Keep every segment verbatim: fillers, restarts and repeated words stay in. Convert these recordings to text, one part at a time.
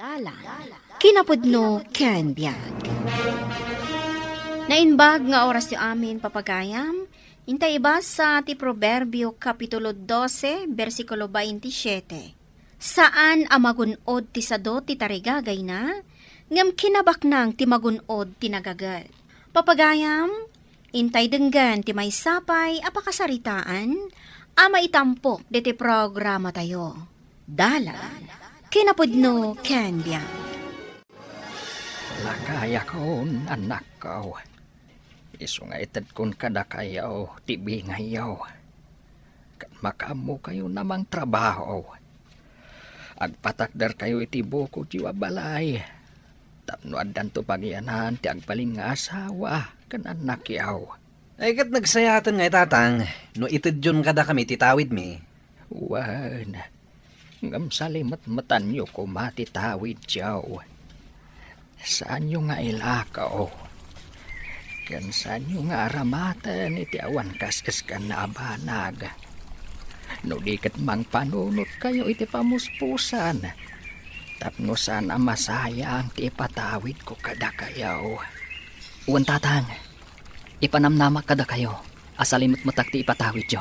Dalan, kinapudno ken biag. Naimbag nga orasyo amin, papagayam, intay ibasa ti Proverbio Kapitulo dose, bersikulo baintisiete. Saan a magun-od ti sado ti tarigagayna, ngem kinabaknang ti magun-od ti nagaget. Papagayam, intay denggen ti maysa pay a pakasaritaan a maitampok ditoy programatayo. Dalan, kinapudno ken biag. Lakayakon, annakko. Isu nga itedkon kadakayo ti bingayyo. Ket makaammokayo a mangtrabaho. Agpatakderkayo iti bukodyo a balay. Tapno addanto pagianan ti agbalin nga asawa ken annakyo. Ay, ket nagsayaten nga itatang, no itedyon kadakami ti tawidmi. Wen, ngem salimetmetanyo koma ti tawidyo. Saanyo nga ilakaw, ken saanyo nga aramaten iti awan kas-eskanna a banag. No di ket mangpanunotkayo iti pamuspusan, tapno saan a masayang ti ipatawidko kadakayo. Wen, tatang, ipanamnamak kadakayo a salimetmetak ti ipatawidyo.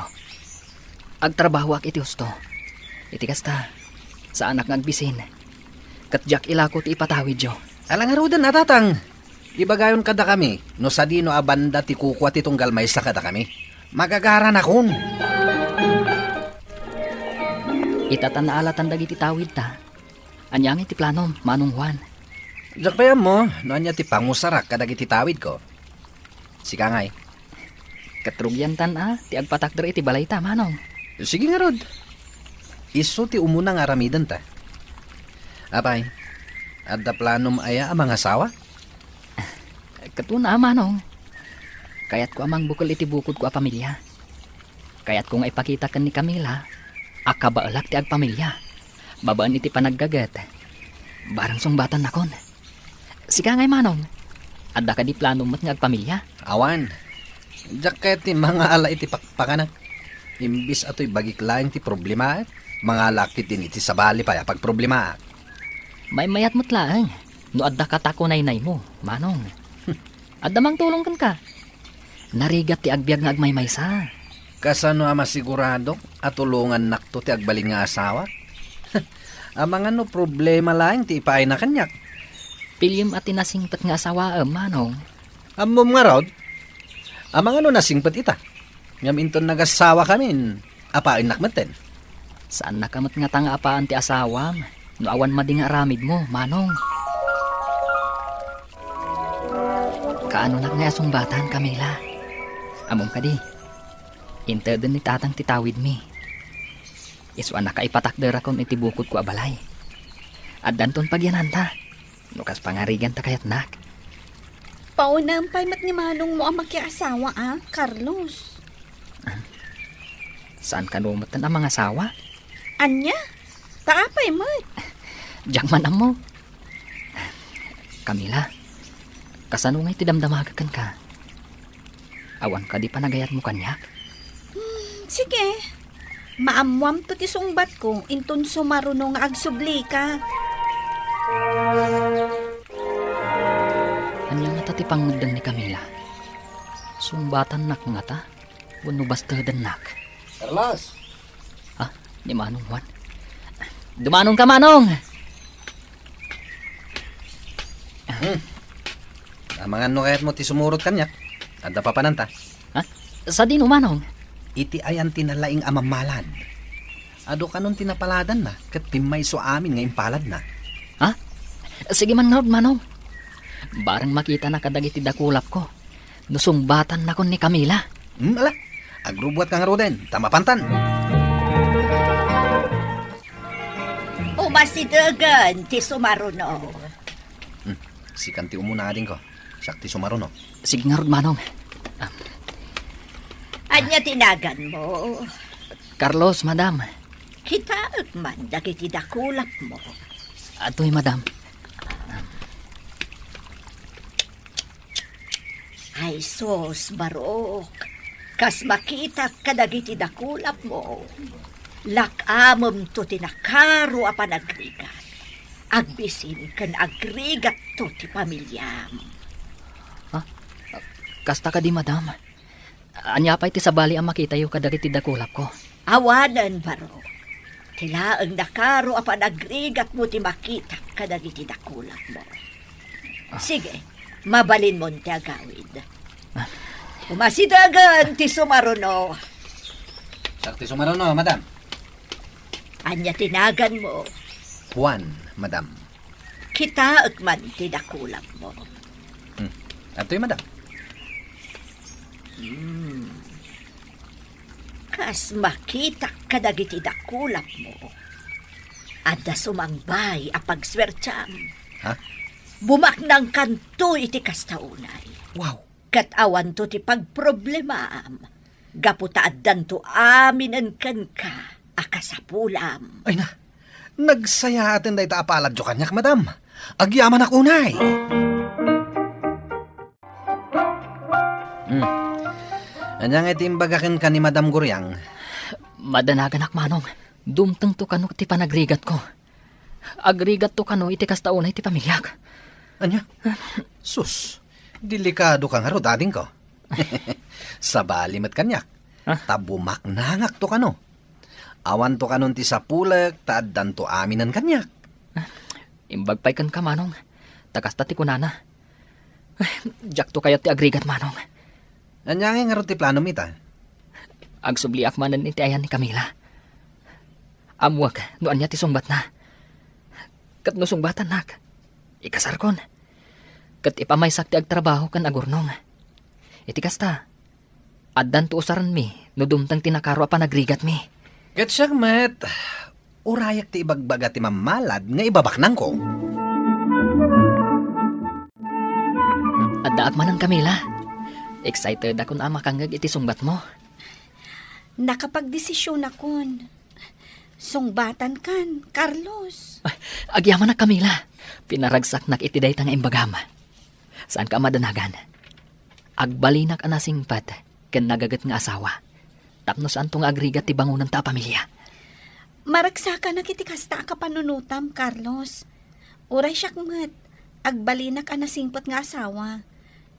Agtrabahoak iti husto. Iti kasta, saanak nga agbisin. Ket diak ilako ti ipatawidyo. Ala ngaruden a, tatang. Ibagayon kadakami no sadino a banda ti kukua ti tunggal maysa kadakami. Magagaranakon. Ita ta naalatan dagiti tawidta. Ania ngay ti planom, Manong Juan? Diak pay ammo no ania ti pangusarak kadagiti tawidko. Sika ngay. Ket rugiantan a ti agpatakder iti balayta, Manong. Sige ngarud. Isu ti umuna nga aramidenta. Apay, adda planom aya a mangasawa? Ket una, Manong. Kayatko a mangbukel iti bukodko a pamilia. Kayatko nga ipakita ken ni Camila a kabaelak ti agpamilia babaen iti panaggaget. Barang sungbatannakon. Sika ngay, Manong, adda kadi planom met nga agpamilia? Awan. Diak kayat ti mangaala iti pakpakanak. Imbis a toy bagik laeng ti problemaak, mangalaak ketdin iti sabali pay a pagproblemaak. Maymayat met laeng no adda katakunaynaymo, Manong. Adda mangtulong kenka. Narigat ti agbiag nga agmaymaysa. Kasano a masiguradok a tulongannakto ti agbalin nga asawa? Amangan no problema laeng ti ipaayna kaniak. Piliem a ti nasingpet nga asawaem, Manong. Ammom ngarud? Amangan no nasingpet ita? Ngem inton nagasawa kamin, apaennak metten. Saannaka met ngata nga apaen ti asawam no awan madi nga aramidmo, Manong. Kaanonak nga asungbatan, Camila? Ammom kadi, inteden ni tatang ti tawidmi. Isu a nakaipatakderakon iti bukodko a balay. Addanton pagiananta. No kas pangariganta kayatnak. Paunam pay met ni manongmo a makiasawa, a, Carlos. Ah, saan kano metten a mangasawa? Ania? Ta apay met? Diak man ammo. Camila, kasano ngay ti damdamagek kenka? Awan kadi panagayatmo kaniak? Hmm, sige. Maammoamto ti sungbatko, inton sumaruno nga agsublika. Ania ngata ti pangngeddeng ni Camila? Sungbatannak ngata wenno bastedennak? Carlos! Ah, ni Manong Juan. Dumanon ka, Manong! Hmm. Amangan no kayatmo ti sumurot kaniak. Adda papananta. Ha? Sadino, Manong? Iti ayan ti nalaing a mammalad. Adu kanon ti napaladanna ket pimmayso amin nga impaladna. Ha? Sige man ngarud, Manong. Barang makitana kadagiti dakulapko no sungbatannakon ni Camila. Hmm, ala. Agrubuatka ngaruden, ta mapantan. Umasidegen ti sumaruno. Hmm, sikan ti umuna, adingko. Siak ti sumaruno. Sige ngarud, Manong. Ah. Ania ti naganmo? Carlos, Madam. Kitaek man dagiti dakulapmo. Atoy, Madam. Ay sus, Barok, kas makitak kadagiti dakulapmo, lak-amemto ti nakaro a panagrigat. agbisin ken agrigatto ti pamiliam. Ha? Kasta kadi, madam? Ania pay ti sabali a makitayo kadagiti dakulapko? Awanen, baro. Ti laeng nakaro a panagrigatmo ti makitak kadagiti dakulapmo. Ah. Sige, mabalinmon ti agawid. Ah. Umasidegen ti sumaruno. Siak ti sumaruno, madam. Ania ti naganmo? Juan, madam. Kitaek man ti dakulapmo. Hmm. Adtoy, madam. Hmm. Kas makitak kadagiti dakulapmo, adda sumangbay a pagsuertiam. Ha? Bumaknangkanto iti kasta unay. Wow. Ket awanto ti pagproblemaam, gapu ta addanto aminen kenka a kasapulam. Ay na, nagsayaaten dayta a paladyo kaniak, madam. Agyamanak unay. Hmm. Ania ngay ti imbagak kenka ni Madam Guriang? Madanaganak, manong. Dumtengto kano ti panagrigatko. Agrigatto kano iti kasta unay ti pamiliak. Ania? Sus, delikado ka ngarud, adingko. Sabali met kaniak. Ah? Ta bumaknangakto kano. Awanto kanon ti sapulek ta addanto aminen kaniak. Imbag pay kenka, manong. Ta kasta ti kunana. Ay, diakto kayat ti agrigat, manong. Ania ngay ngarud ti planom ita? Agsubliak manen iti ayan ni Camila. Ammoak no ania ti sungbatna. Ket no sungbatannak, ikasarkon. Ket ipamaysak ti agtrabaho ken agurnong. Iti kasta, addanto usarenmi no dumteng ti nakaro a panagrigatmi. Ket siak met, urayak ti ibagbaga ti mammalad nga ibabaknangko. Addaak manen, Camila. Excitedakon a makangngeg iti sungbatmo. Nakapagdesisionakon. Sungbatankan, Carlos. Ay, agyamanak, Camila. Pinaragsaknak iti dayta nga imbagam. Saanka a madanagan. Agbalinak a nasingpet ken nagaget nga asawa. Tapno saanto nga agrigat ti bangonanta a pamilia. Maragsakanak iti kasta a kapanunotam, Carlos. Uray siak met, agbalinak a nasingpet nga asawa,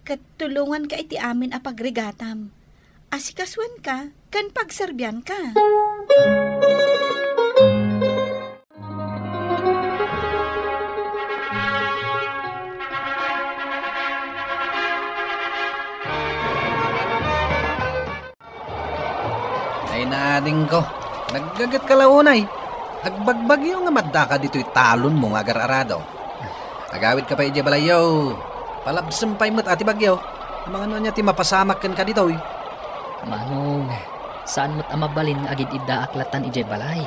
ket tulonganka iti amin a pagrigatam. Asikasuenka ken pagserbianka. Ay, naadingko. Naggagetka la unay. Agbagbagyo nga maddaka ditoy talonmo nga agar-arado. Agawidka pay idiay balayyo. Palabsem pay met a ti bagyo. Amangan no ania ti mapasamak kenka ditoy. Manong, saan met a mabalin nga agid-iddaak latan idiay balay.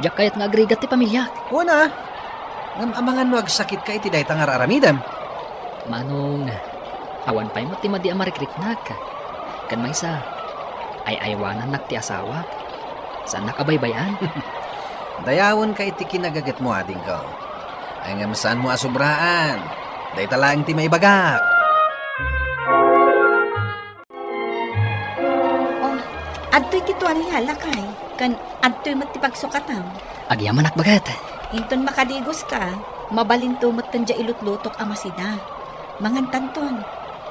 Diak kayat nga agrigat ti pamiliak. Wen a. Ngem amangan no agsakitka iti dayta nga ar-aramidem. Manong, awan pay met ti madi a marikriknak. Ken maysa, ay-aywanannak ti asawak. Saannak a baybay-an. Dayawenka iti kinagagetmo, adingko. Ay, ngem saanmo a sobraan. Dayta laeng ti maibagak. Oh, adtoy ti tualia, lakay, ken adtoy met ti pagsukatam. Agyamanak, baket. Inton makadigoska, mabalinto met diay ilutlutok a masida. Mangantanton,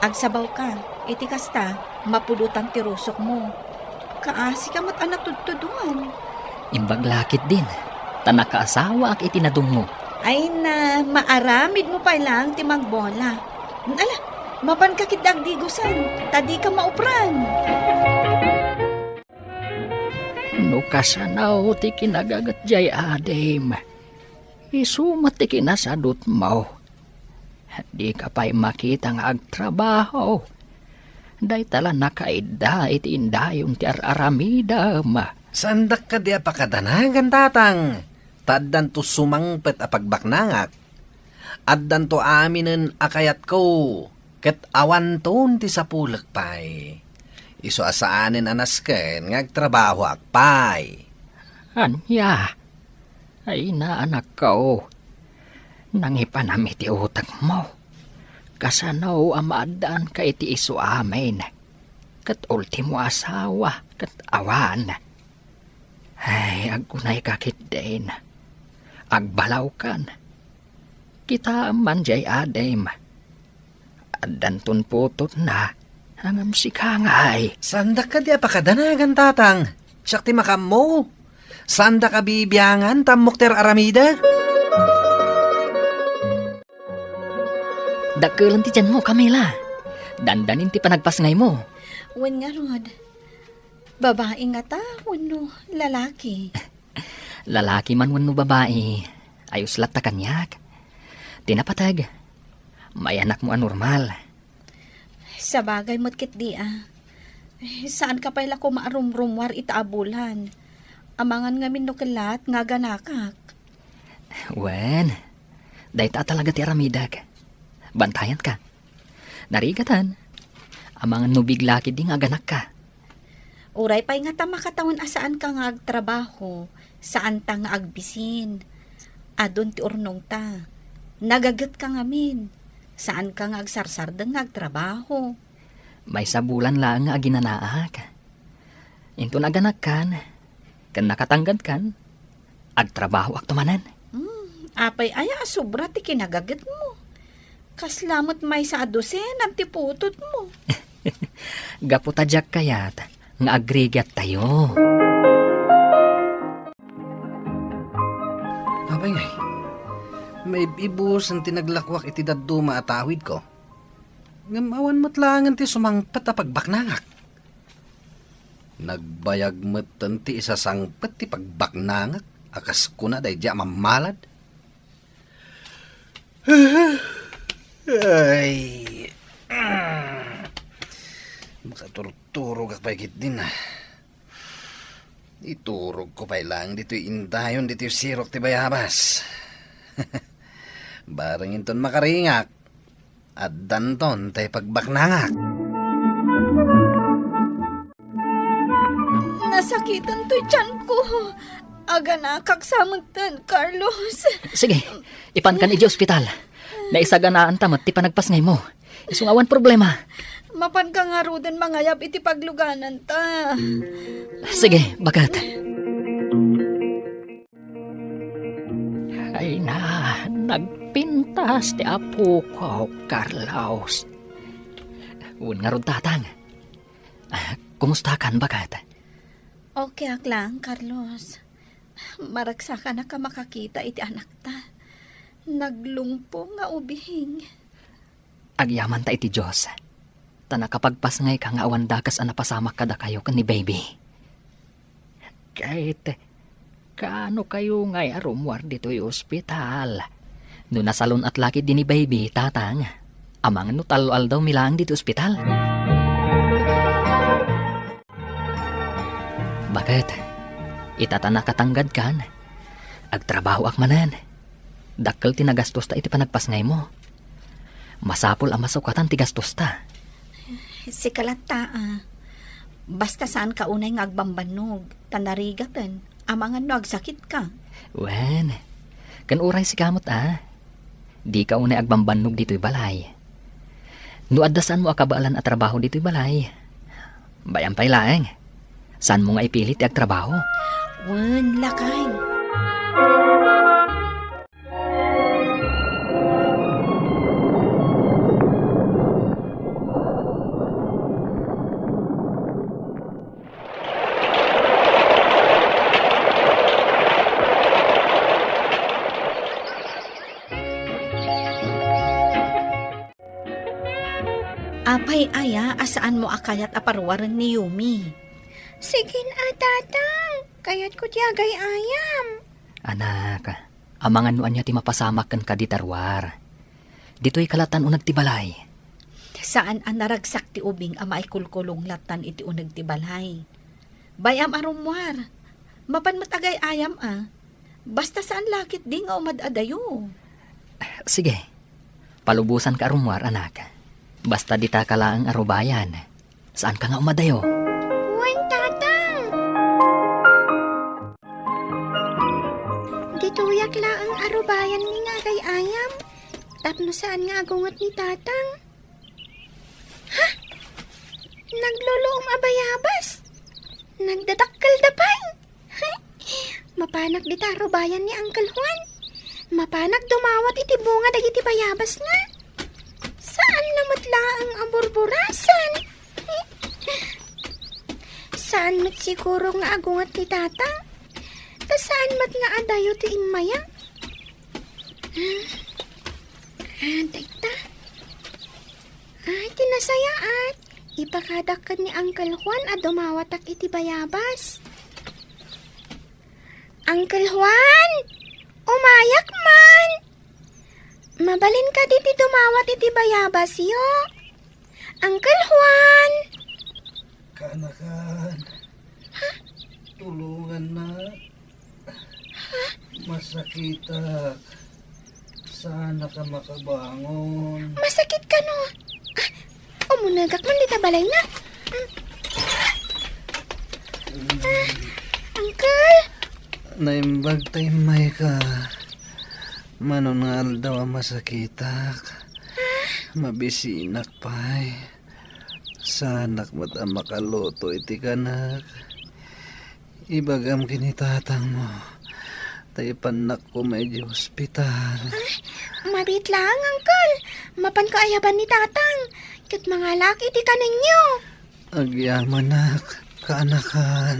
agsabawka, iti kasta, mapudotan ti rusokmo. Kaasika met a natudtuduan. Imbag la ketdin, ta nakaasawaak iti nadumngop. Ay na, maaramidmo pay laeng ti magbola. Ala, mapanka ketdi agdigosan, ta dika maupran. No kasano ti kinagaget diay adim, isu met ti kinasadutmo. Dika pay makita nga agtrabaho. Dayta la nakaidda iti indayon ti ar-aramidem. Saandak kadi a pakadanagan, tatang, ta addanto sumangpet a pagbaknangak. Addanto aminen a kayatko, ket awanton ti sapulek pay. Isu a saanen a nasken nga agtrabahoak pay. Ania? Ay, naanakko, nangipanam iti utekmo. Kasano a maaddaanka iti isu amin? Ket ultimo asawa, ket awan. Ay, agkunayka ketdin. Agbalawkan. Kitaem man jay adim. Addanton putotna, ngem sika ngay. Saandak kadi a pakadanagan, Tatang. Siak ti makaammo. Saandak a bibiangan ta ammok ti ar-aramidek. Dakkel ti tianmo, Camila. Dandanin ti panagpasngaymo. Wen ngarud, babai ngata wenno lalaki? Lalaki man wenno babai, ayos latta kaniak. Ti napateg, may anakmo a normal. Sabagay met ketdi a. Saanka pay la koma a rumrummuar ita a bulan. Amangan ngamin no kellat nga aganakak. Wen, dayta a talaga ti aramidek. Bantayanka. Narigaten, amangan no bigla ketdi nga aganakka. Uray pay ngata makatawen a saanka nga agtrabaho, saanta nga agbisin. Adun ti urnongta. Nagagetka ngamin. Saanka nga agsarsardeng nga agtrabaho. Maysa bulan laeng nga aginanaak. Inton aganakkan, ken nakatanggadkan, agtrabahoakto manen. Hmm, apay aya a sobra ti kinagagetmo? Kasla met maysa a dosenam ti putotmo. Gapu ta diak kayat nga agrigattayo. Apay ngay, maib-ibusen ti naglakuak iti dadduma a tawidko. Ngem awan met laengen ti sumangpet a pagbaknangak. Nagbayag metten ti isasangpet ti pagbaknangak a kas kuna daydi a mammalad. Ay. Makaturturogak pay ketdin. Iturogko pay laeng ditoy indayon ditoy sirok ti bayabas. Bareng inton makaringak, addanton tay pagbaknangak. Nasakiten toy tianko. Aganakak sa metten, Carlos. Sige, ipankan iti ospital. Naisaganaanta met ti panagpasngaymo. Isu nga awan problema. Mapanka ngaruden mangayab iti paglugananta. Sige, baket. Ay na, nagpintas ti apok, Carlos. Wen ngarud, Tatang. Ah, kumustakan, baket? Okay ak lang, Carlos. Maragsakanak a makakita iti anakta. Naglungpo nga ubing. Agyamanta iti Dios, ta nakapagpasngayka nga awan dakes a napasamak kadakayo ken ni baby. Ket kaano kayo ngay a rummuar ditoy ospital? No nasalun-at la ketdi ni baby, Tatang, amangan no tallo aldawmi laeng ditoy ospital. Baket, ita ta nakatanggadkan, agtrabahoak manen. Dakkel ti nagastosta iti panagpasngaymo. Masapul a masukatan ti gastosta. Sika latta, a. Basta saanka unay nga agbambannog, ta narigaten, amangan no agsakitka. Wen, ken uray sika met, a. Dika unay agbambannog ditoy balay. No adda saanmo a kabaelan a trabaho ditoy balay, bay-am pay laeng. Saanmo nga ipili ti agtrabaho? Wen, lakay. Apay aya a saanmo a kayat a paruaren ni Yumi? Sige a, Tatang. Kayatko ti agay-ayam. Anak, amangan no ania ti mapasamak kenka dita ruar. Ditoyka lattan uneg ti balay. Saan a naragsak ti ubing a maikulkulong lattan iti uneg ti balay. Bay-am a rummuar. Mapan met agay-ayam a. Basta saan la ketdi nga umad-adayo. Sige. Palubosanka a rummuar, anak. Basta ditaka laeng a rubayan. Saanka nga umadayo? Wen, Tatang. Ditoyak laeng a rubayanmi nga agay-ayam. Tapno saan nga agunget ni Tatang. Ha? Nagluluom a bayabas. Nagdadakkelda pay. Mapanak dita a rubayan ni Uncle Juan. Mapanak dumawat iti bunga dagiti bayabas nga. Saan na met laeng a burburasen. Saan met siguro nga agunget ni Tata. Ta saan met nga adayo ti immaya. Ah, ah, dayta. Ay, ti nasayaat. Ipakadak ken ni Uncle Juan a dumawatak iti bayabas. Uncle Juan! Umayak man! Mabalin kadi ti dumawat iti bayabasyo? Uncle Juan! Kaanakan. Ha? Tulongannak. Ha? Masakitak. Saannak a makabangon. Masakit kano? Ah, umunegak man dita balayna. Ah, Uncle? Naimbag ta immayka. Manon nga aldaw a masakitak. Ah? Mabisinak pay. Saannak met a makaluto iti kanek. Ibagam ken ni tatangmo, ta ipannak koma idiay ospital. Ah, mabiit laeng, Uncle. Mapanko ayaban ni tatang, ket mangalaak iti kanenyo. Agyamanak, kaanakan.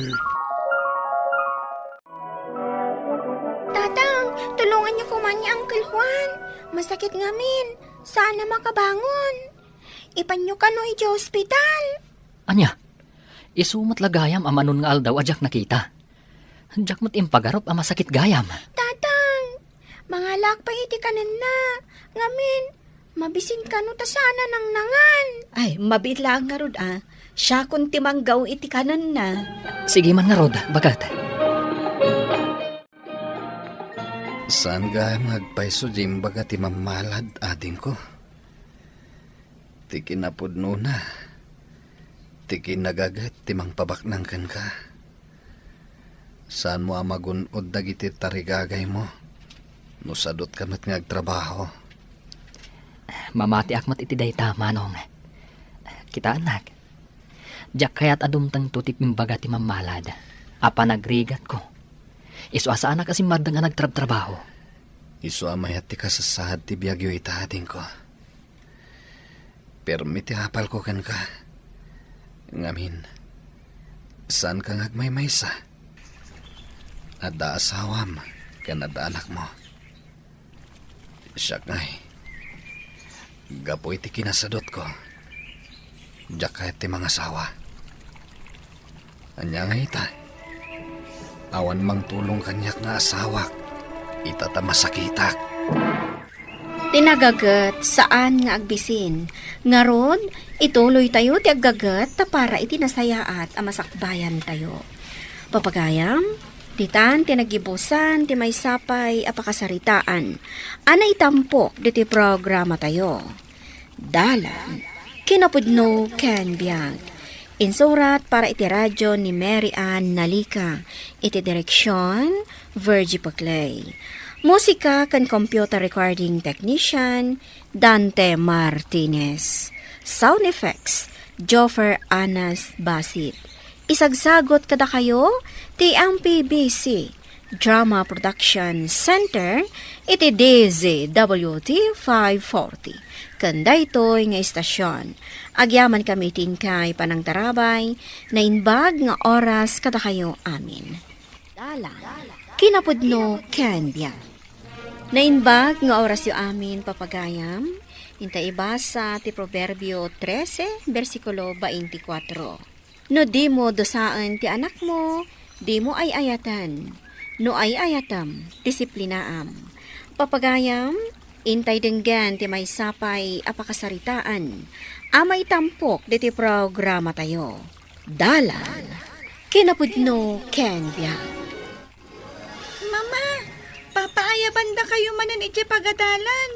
Tatang, tulonganyo koma ni Uncle Juan. Masakit ngamin. Saan a makabangon. Ipanyo kano idiay ospital. Ania? Isu met la gayam a manon nga aldaw a diak nakita. Diak met impagarup a masakit gayam. Tatang, mangalaak pay iti kanenna. Ngamin, mabisin kano ta saan a nangnangan. Ay, mabiit laeng ngarud a. Siakon ti manggaw iti kanenna. Sige man ngarud, baket. Saan gayam nga agpayso diay imbaga ti mammalad, adingko? Ti kinapudnona, ti kinagaget ti mangpabaknang kenka. Saanmo a magun-od dagiti tarigagaymo no sadutka met nga agtrabaho. Mamatiak met iti dayta, Manong. Kitaennak, diak kayat a dumtengto ti imbaga ti mammalad a panagrigatko. Isu a saanak a simmardeng a nagtrabtrabaho. Isu a mayat ti kasasaad ti biagyo ita, adingko. Permi ti apalko kenka. Ngamin, saanka nga agmaymaysa. Adda asawam ken adda anakmo. Siak ngay, gapu iti kinasadutko, diak kayat ti mangasawa. Ania ngay ita? Awan mangtulong kaniak nga asawak ita ta masakitak. Ti nagaget, saan nga agbisin. Ngarud, ituloytayo ti aggaget ta para iti nasayaat a masakbayantayo. Papagayam, ditan ti naggibusan ti maysa pay a pakasaritaan a naitampok ditoy programatayo. Dalan, kinapudno ken biag. Insurat para iti radio ni Mary Ann Nalica. Iti direksion, Virgie Paclay. Musika ken computer recording technician, Dante Martinez. Sound effects, Joffer Anas Basit. Isagsagot kadakayo ti M P B C Drama Production Center iti D Z W T five forty. Ken daytoy nga istasion, agyamankami iti inkay panangtarabay, naimbag nga oras kadakayo amin. Dalan, kinapudno ken biag. Naimbag nga orasyo amin, papagayam, inta ibasa ti Proverbio trese, bersikulo twenty-four. No dimo dusaen ti anakmo, dimo ay-ayaten. No ay-ayatem, disiplinaam. Papagayam, intay denggen ti maysa pay a pakasaritaan a maitampok ditoy programatayo. Dalan, kinapudno ken biag. Mama, papaayabandakayo manen idiay pagadalan.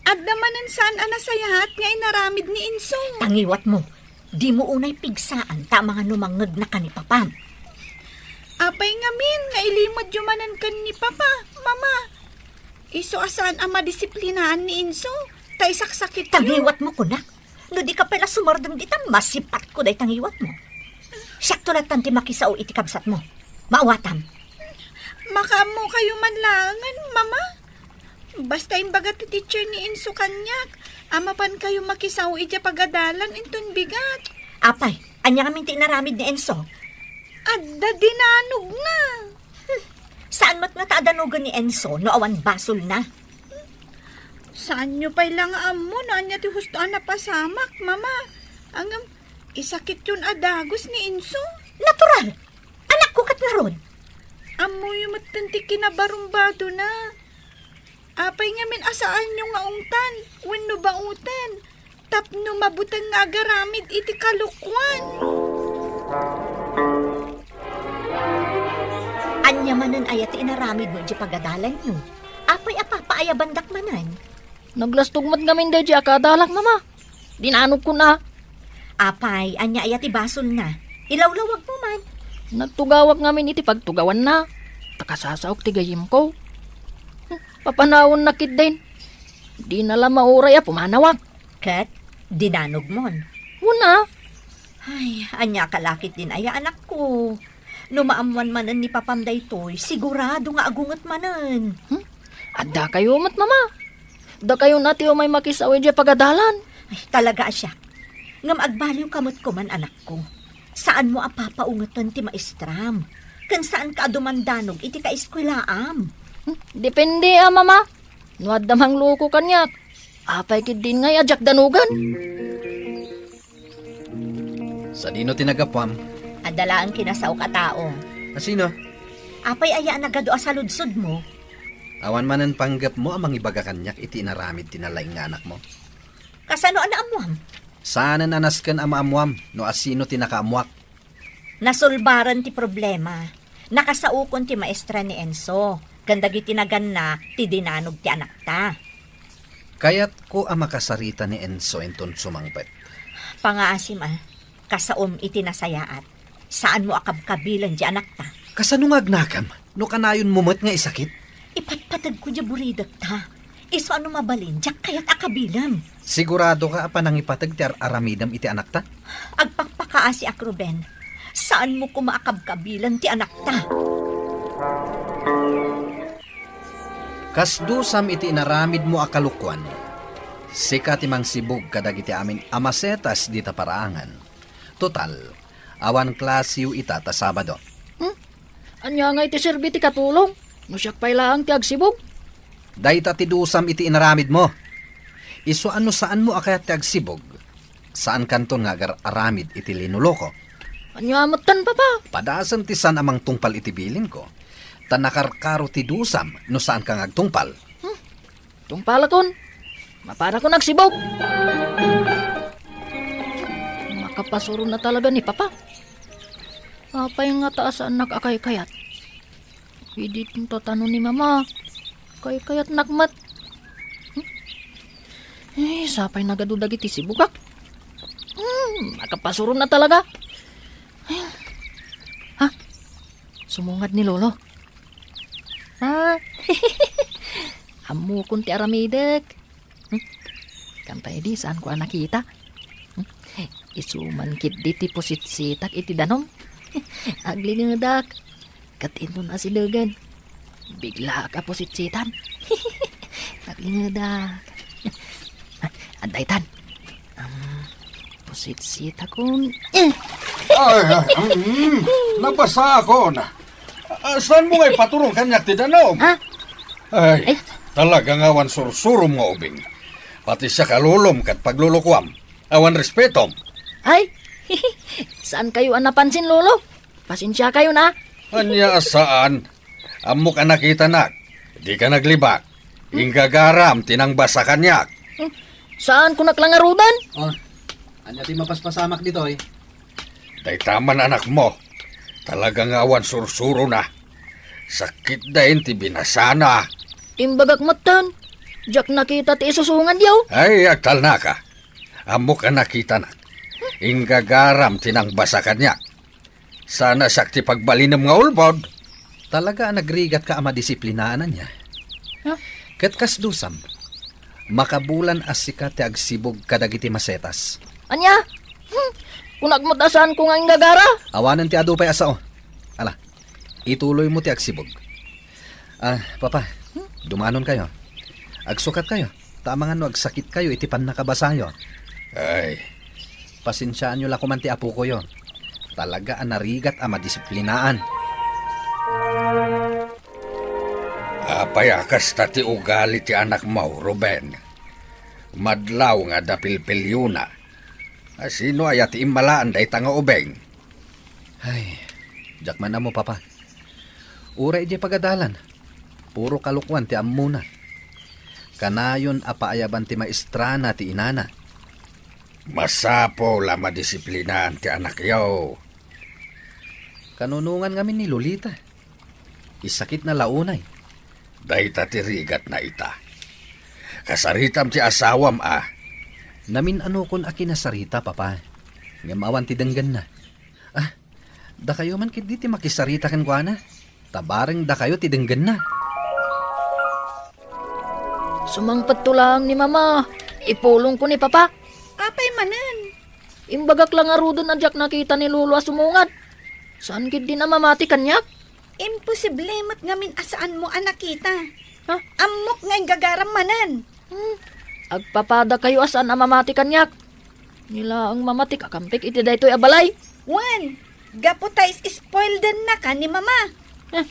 Adda manen saan a nasayaat nga inaramid ni Inso. Tangiwatmo, dimo unay pigsaan ta amangan no mangngegna ken ni Papam. Apay ngamin nga ilimedyo manen ken ni Papa, Mama? Isu a saan a madisiplinaan ni Inso, ta isaksakityo. Tangiwatmo, kunak. No di ka pay la sumardeng dita, masipatko dayta ngiwatmo. Siakto latta ti makisao iti kabsatmo. Maawatam. Makaammokayo man laengen, Mama? Basta imbaga ti teacher ni Enzo kaniak, a mapankayo makisao idiay pagadalan inton bigat. Apay, ania ngamin ti inaramid ni Enzo? Adda dinanogna. Hmm. Saan met ngata a danogen ni Enzo no awan basolna? Saanyo pay la nga ammo no ania ti husto a napasamak, Mama. Ngem, isakityon a dagus ni Enzo. Natural! Anakko ket ngarud. Ammoyo metten ti kinabarumbadona. Apay ngamin a saanyo nga ungtan wenno baoten tapno mabuteng nga agaramid iti kalokuan? Ania manen aya ti inaramidmo idiay pagadalanyo? Apay a papaayabandak manen? Naglastog met ngamin daydiay a kadalak, Mama. Dinanogkon a. Apay, ania aya ti basolna? Ilawlawagmo man. Nagtugawak ngamin iti pagtugawanna. Ta kasasaok ti gayyemko. Hmm, papanawenna ketdin. Dina la mauray a pumanawak. Ket dinanogmon? Wen a. Ay, ania ka la ketdin aya, anakko? No maammoan manen ni papam daytoy, sigurado nga agunget manen. Hmm? Addakayo met, Mama. Dakayon a ti umay makisao idiay pagadalan. Ay, talaga a siak. Ngem agbaliwka met koman, anakko. Saanmo a papaungeten ti maestram. Ken saanka a dumandanog iti kaeskuelaam. Hmm? Depende a, Mama. No adda mangloko kaniak, apay ketdin ngay a diak danogen? Sadino ti naggapuam? Adda laeng kinasaok a tao. A sino? Apay aya a nagadu a saludsodmo? Awan manen panggepmo a mangibaga kaniak iti inaramid ti nalaing nga anakmo? Kasano a naammuam? Saanen a nasken a maammuam no a sino ti nakaammuak. Nasolbaren ti problema. Nakasaokon ti maestra ni Enzo ken dagiti naganna ti dinanog ti anakta. Kayatko a makasarita ni Enzo inton sumangpet. Pangaasim a, kasaom iti nasayaat. Saanmo a kabkabilen ti anakta. Kasano nga agnakam no kanayonmo met nga isakit? Ipatpategko diay buridekta. Isu a no mabalin, diak kayat a kabilem. Siguradoka a panangipateg ti ar-aramidem iti anakta? Agpakpakaasiak, Ruben. Saanmo koma a kabkabilen ti anakta. Kasdusam iti inaramidmo a kalokuan. Sika ti mangsibug kadagiti amin a masetas dita paraangan. Total, awan klasiyo ita ta Sabado. Hmm? Ania ngay ti serbi ti katulong no siak pay laeng ti agsibug? Dayta ti dusam iti inaramidmo. Isu a no saanmo a kayat ti agsibug, saankanton nga agar-aramid iti linoloko. Ania metten, Papa? Padasem ti saan a mangtungpal iti bilinko, ta nakarkaro ti dusam no saanka nga agtungpal. Hmm? Tungpalakon. Mapanakon agsibug. Makapasuron na talaga ni Papa. Apay ngata a saannak a kaykayat? Idi tatano ni Mama, kaykayatnak met. Hmm? Eh, sapay nagadu dagiti sibugak. Hmm, makapasuron na talaga. Ay. Ha? Sumungad ni Lolo. Ah, ammokon ti aramidek. Hmm? Kanta idi, saanko a nakita. Hmm? Isu man ketdi ti pusitsitak iti danum. Aglingedak. Ket inton asidegen, biglaak a pusitsitan. Aglingedak. Ah, adda itan. Am, pusitsitakon. Eh! Ay, ay, mm, nabasaakon. Ah, saanmo nga ipaturong kaniak ti danum? Ha? Ay, eh? Talaga nga awan sursurom nga ubing. Pati siak a lolom ket paglulukuam, awan respetom. Ay, saankayo a napansin, Lolo. Pasensiakayon a. Ania a saan? Ammok a nakitanak. Dika naglibak. Inggagaram ti nangbasa kaniak. Hmm, saankonak la ngaruden? Oh, ania ti mapaspasamak ditoy? Dayta man anakmo. Talaga nga awan sursurona. Sakitda ti binasana. Imbagak metten, diak nakita ti isusunganyo. Ay, agtalnaka. Ammok a nakitanak. Inggagaram ti nangbasa kaniak. Saan a siak ti pagbalinem nga ulbod. Talaga a nagrigatka a madisiplinaan, ania? Huh? Ket kasdusam, makabulan a sika ti agsibug kadagiti masetas. Ania? Hmm, kunak met a saanko nga inggagara. Awanen ti adu pay a sao. Ala, ituloymo ti agsibug. Ah, Papa, dumanonkayo. Agsukatkayo, ta amangan no agsakitkayo iti pannakabasayo. Ay. Pasensiaanyo la koman ti apokoyo. Talaga a narigat a madisiplinaan. Apay a kasta ti ugali ti anakmo, Ruben? Madlaw nga adda pilpiliona. A, sino aya ti immalaan dayta nga ubing? Ay, diak man ammo, Papa. Uray idiay pagadalan, puro kalokoan ti ammona. Kanayon a paayaban ti maestrana ti inana. Masapul a madisiplinaan ti anakyo. Kanunongan ngamin ni Lolita. Isakitna la unay. Dayta ti rigatna ita. Kasaritam ti asawam a. Namin-anokon a kinasarita, Papa. Ngem awan ti denggenna. Ah, dakayo man ketdi ti makisarita kenkuana. Ta bareng dakayo ti denggenna. Sumangpetto laeng ni Mama. Ipulongko ni Papa. Apay manen? Imbagak la ngaruden a diak nakita ni Lolo a sumungad. Saan ketdin a mamati kaniak? Imposible met ngamin a saanmo a nakita. Ha? Ammok nga inggagaram manen. Hmm. Agpapadakayo a saan a mamati kaniak. Ni laeng mamatik a kampek iti daytoy a balay. Wen, gapu ta is-spoildennaka ni Mama. Eh,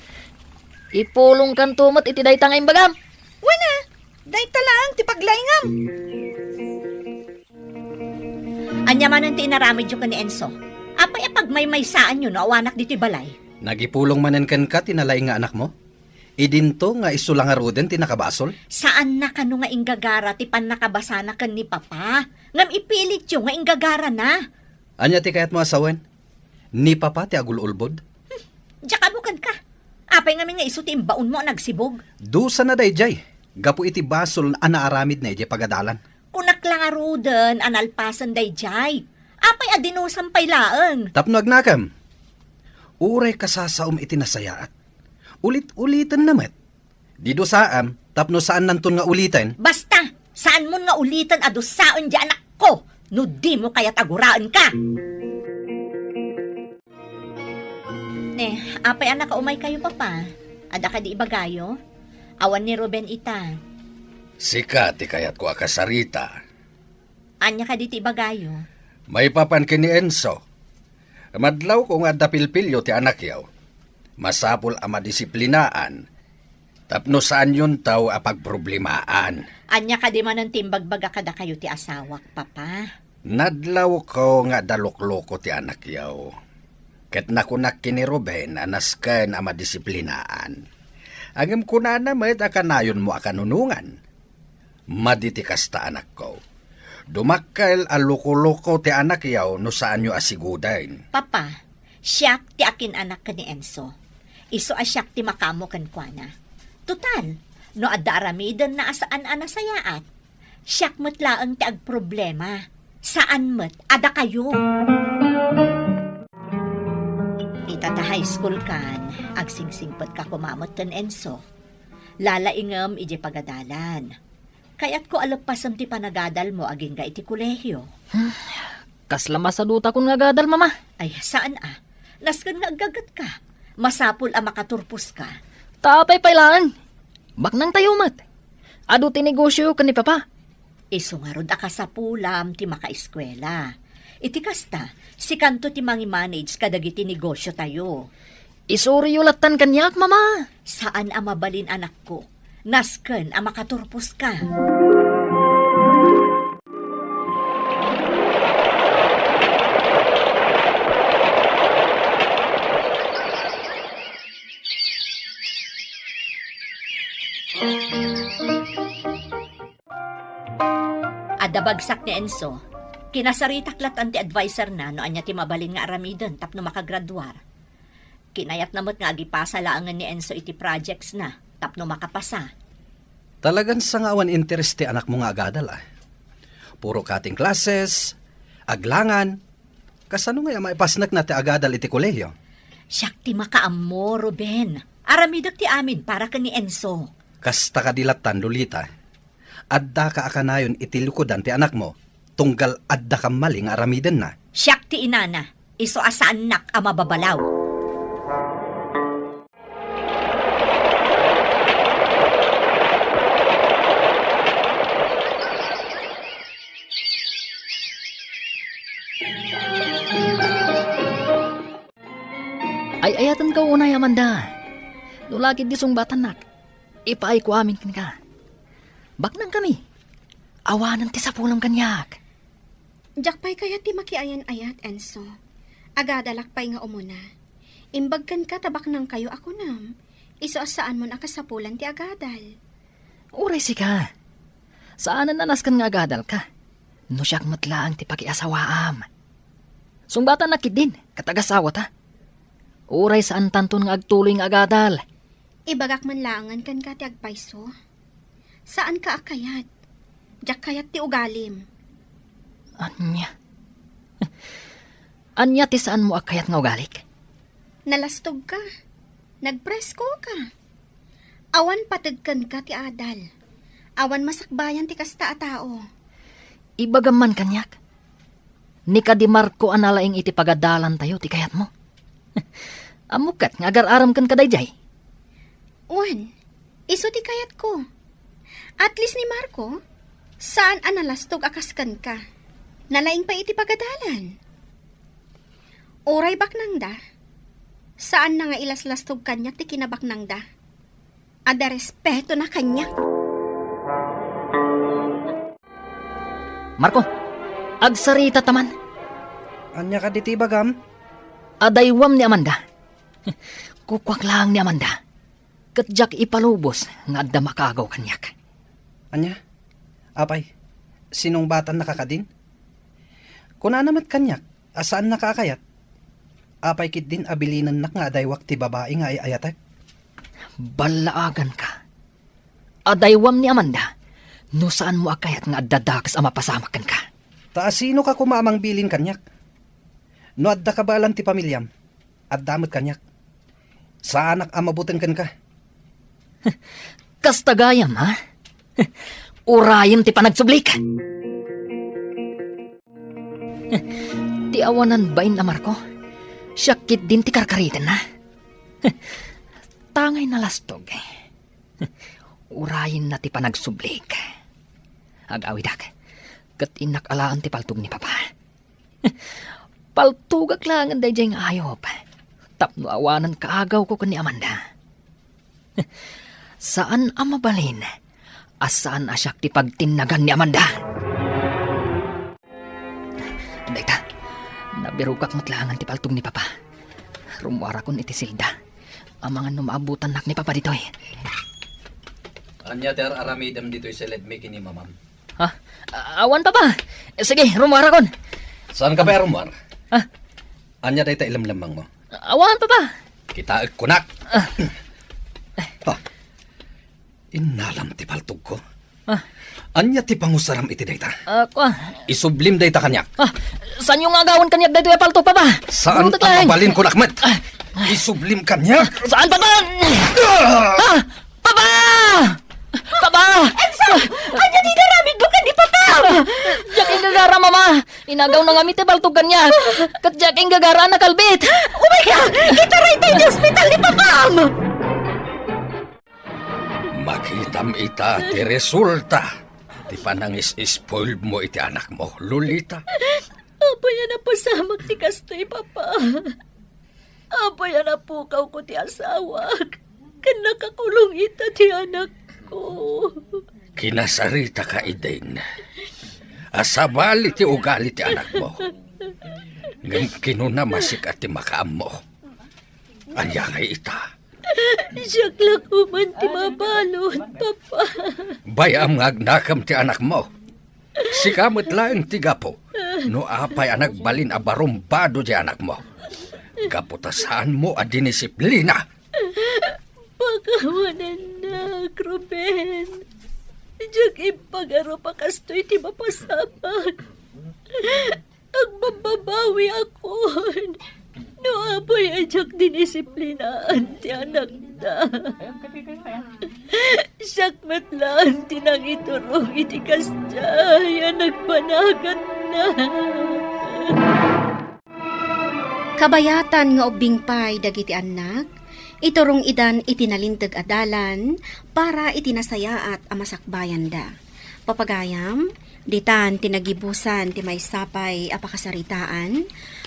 ipulongkanto met iti dayta nga imbagam. Wen a, dayta laeng ti paglaingam. Ania manen ti inaramidyo ken ni Enzo? Apay a pagmaymaysaanyo no awanak ditoy balay? Nagipulong manen kenka ti nalaing nga anakmo? Idinto nga isu la ngaruden ti nakabasol? Saanna kano nga inggagara ti pannakabasana ken ni Papa, ngem ipilityo nga inggagarana. Ania ti kayatmo a sawen? Ni Papa ti agul-ulbod? Hmm, diak ammo kenka. Apay ngamin nga isu ti imbaonmo a nagsibug? Dusana daydiay, gapu iti basol a naaramidna idiay pagadalan. Kunak la ngaruden a nalpasen daydiay. Apay a dinusam pay laeng? Tapno agnakem. Uray kasasaom iti nasayaat. Ulit-ulitenna met. Didusaam tapno saannanton nga uliten. Basta, saanmon nga uliten a dusaen diay anakko no dimo kayat a guraenka. Ne, apay a nakaumaykayo, Papa? Adda kadi ibagayo? Awan ni Ruben ita. Sika ti kayatko a kasarita. Ania kadi ti ibagayo? Maipapan ken ni Enzo. Madlawko nga adda pilpilio ti anakyo. Masapul a madisiplinaan tapno saanyonto a pagproblemaan. Ania kadi manen ti imbagbaga kadakayo ti asawak, Papa? Nadlawko nga adda lukloko ti anakyo. Ket nakunak ken ni Ruben a nasken a madisiplinaan. Ngem kunana met a kanayonmo a kanunongan. Madi ti kasta, anakko. Dumakkel a luko-luko ti anakyo no saanyo a siguden. Papa, siak ti akin-anak ken ni Enzo. Isu a siak ti makaammo kenkuana. Total, no adda aramidenna a saan a nasayaat, siak met laeng ti agproblema. Saan met a dakayo. Ita ta high school kan, agsingsingpetka koma met ken Enzo. Lalaingem idiay pagadalan. Kayatko a leppasem ti panagadalmo agingga iti kolehio. Hmm, kasla masadutakon nga agadal, Mama. Ay, saan a. Nasken nga aggagetka. Masapul a makaturposka. Ta apay pay laeng? Baknangtayo met. Adu ti negosio ken ni Papa. Isu ngarud a kasapulam ti makaeskuela. Iti kasta, sikanto ti mangimanage kadagiti negosiotayo. Isuriyo lattan kaniak, Mama. Saan a mabalin, anakko. Nasken a makaturposka. Adda bagsak ni Enzo. Kinasaritak lattan ti adviserna no ania ti mabalin nga aramiden tapno makagraduar. Kinayatna met nga agipasa laengen ni Enzo iti projectsna tapno makapasa. Talagan sangaawan interes ti anakmo nga agadal, a. Puro cutting classes, aglangan. Kasano ngay a maipasnekna ti agadal iti kolehio? Siak ti makaammo, Ruben. Aramidek ti amin para ken ni Enzo. Kasta kadi lattan, Lolita. Addaka a kanayon iti likudan ti anakmo, tunggal adda kammali nga aramidenna. Siak ti inana, isu a saannak a mababalaw. Ayatenka unay, Amanda. No la ketdi sungbatannak, ipaayko amin kenka. Baknangkami. Awanen ti sapulam kaniak. Diak pay kayat ti makiayan-ayat, Enzo. Agadalak pay nga umuna. Imbag kenka ta baknangkayo a kunam, isu a saanmon a kasapulan ti agadal. Uray sika. Saanen a nasken nga agadalka. No siak met laeng ti pakiasawaam. Sungbatannak ketdin, ket agasawata. Uray saantanton nga agtuloy nga agadal. Ibagak man laengen kenka ti agpayso. Saanka a kayat. Diak kayat ti ugalim. Ania? Ania ti saanmo a kayat nga ugalik? Nalastogka. Nagpreskoka. Awan pated kenka ti adal. Awan masakbayan ti kasta a tao. Ibagam man kaniak. Ni kadi Marco a nalaing iti pagadalantayo ti kayatmo. Ammok ket nga agar-aramken kadaydiay. Wen, isu ti kayatko. At least ni Marco, saan a nalastog a kas kenka. Nalaing pay iti pagadalan. Uray baknangda, saanna nga ilaslastog kaniak ti kinabaknangda. Adda respetona kaniak. Marco, agsarita ta man. Ania kadi ti ibagam? Adaywam ni Amanda. Kukuak laeng ni Amanda. Ket diak ipalubos nga adda makaagaw kaniak. Ania? Apay, sinungbatannaka kadin? Kunana met kaniak a saannaka a kayat. Apay ketdin a bilinennak nga adaywak ti babai nga ay-ayatek? Ballaaganka. Adaywam ni Amanda, no saanmo a kayat nga adda dakes a mapasamak kenka. Ta asinoka koma a mangbilin kaniak? No adda kabaelan ti pamiliam, adda met kaniak. Saanak a mabuteng kenka. Kasta gayam, ha? Urayem ti panagsublik. Ti awanan bain a Marco, siak ketdin ti karkaritenna. Tangay nalastog. Urayenna ti panagsublik. Ag-awidak, ket innak alaen ti paltog ni Papa. Paltogak laengen daydiay nga ayup tapno awanen kaagawko ken ni Amanda. Saan a mabalin a saan a siak ti pagtinnagan ni Amanda. Dayta, nabirokak met laengen ti paltog ni Papa. Rummuarakon iti selda. Amangan no maabutannak ni Papa ditoy. Ania ti ar-aramidem ditoy sa ledmi ken ni Mamam? Ha? A-, awan, Papa. Sige, rummuarakon. Saanka pay a rummuar? Ha? Ania dayta ilemlemmengmo? Awan, Papa. Kitaek kunak. Ah. Ha? Innalam ti paltogko. Ah. Ania ti pangusaram iti dayta? Ah, kua. Isublim dayta kaniak. Ah, saanyo nga agawen kaniak daytoy a paltog, Papa? Saan a mabalin kunak met? Ah. Isublim kaniak? Saan, Papa? Ah! Ah! Papa! Papa! Enzo! Ania ti inaramidmo ken ni Papa? Diak inggagara, Mama. Inagawna ngamin ti paltog kaniak. Ket diak inggagara a nakalbit. Umay ka! Itaray tayo ti ospital ni Papam! Makitam ita ti resulta ti panangis-spoiled mo iti anakmo, Lolita. Apay a napasamak ti kastoy, Papa? Apay a napukawko ti asawak? Ken nakakulong ita ti anakko. Kinasaritaka, Eden, a sabali ti ugali ti anakmo. Ngem kinunam a sika ti makaammo. Ania ngay ita? Siak la koman ti mabalud, Papa. Bay-am nga agnakem ti anakmo. Sika met laeng ti gapu no apay a nagbalin a barumbado ti anakmo. Gapu ta saanmo a dinisiplina. Pakawanennak, Ruben. Diak impagarup a kastoy ti mapasamak. Agbabbabawiakon no apay a diak dinisiplinaan ti anakda. Siak met laeng ti nangiturong iti kasdiay a nagbanaganna. Kabayatan nga ubbing pay dagiti annak, iturong idan iti nalinteg a dalan para iti nasayaat a masakbayanda. Papagayam, ditan ti nagibusan ti maysa pay a pakasaritaan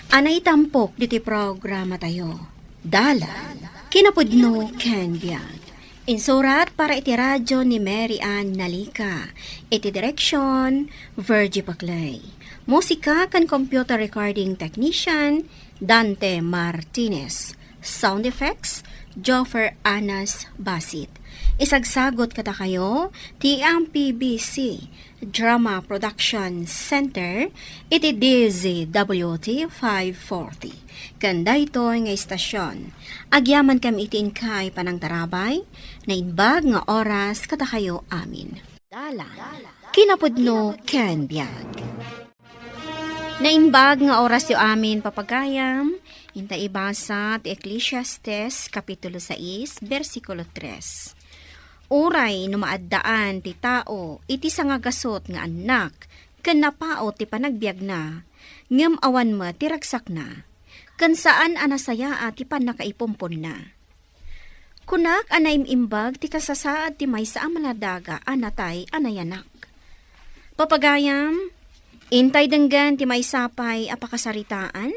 a naitampok ditoy programatayo. Dalan, kinapudno ken biag. Insurat para iti radyo ni Mary Ann Nalica. Iti direksyon, Virgie Paclay. Musika ken computer recording technician, Dante Martinez. Sound effects, Joffer Anas Basit. Isagsagot kadakayo ti M P B C Drama Production Center iti D Z W T five forty. Ken daytoy nga istasyon, agyamankami iti inkay panangtarabay, naimbag nga oras kadakayo amin. Dalan, kinapudno ken biag. Naimbag nga orasyo amin, papagayam, inta ibasa ti Eclesiastes, Kapitulo sais, bersikulo tres. Uray no maaddaan ti tao iti sangagasut nga annak ken napaut ti panagbiagna, ngem awan met ti ragsakna, ken saan a nasayaat ti pannakaipumponna. Kunak a naim-imbag ti kasasaad ti maysa a maladaga a natay a nayanak. Papagayam, intay denggen ti maysa pay a pakasaritaan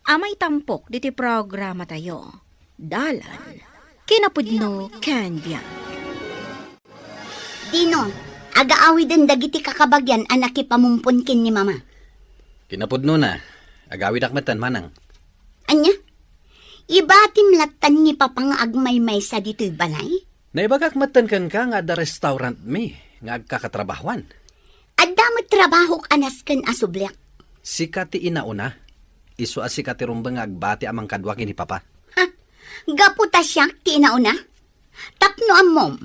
a maitampok ditoy programatayo. Dalan, kinapudno ken biag. Dino, agaawiden dagiti kakabagian a nakipamumpon ken ni Mama. Kinapudnona, agawidak metten, Manang. Ania? Ibatim lattan ni Papa nga agmaymaysa ditoy balay? Naibagak metten kenka nga adda restaurantmi nga agkakatrabahuan. Adda met trabahok a nasken a subliak. Sika ti inauna. Isu a sika ti rumbeng nga agbati a mangkadua ken ni Papa. Ha? Gapu ta siak ti inauna? Tapno ammom,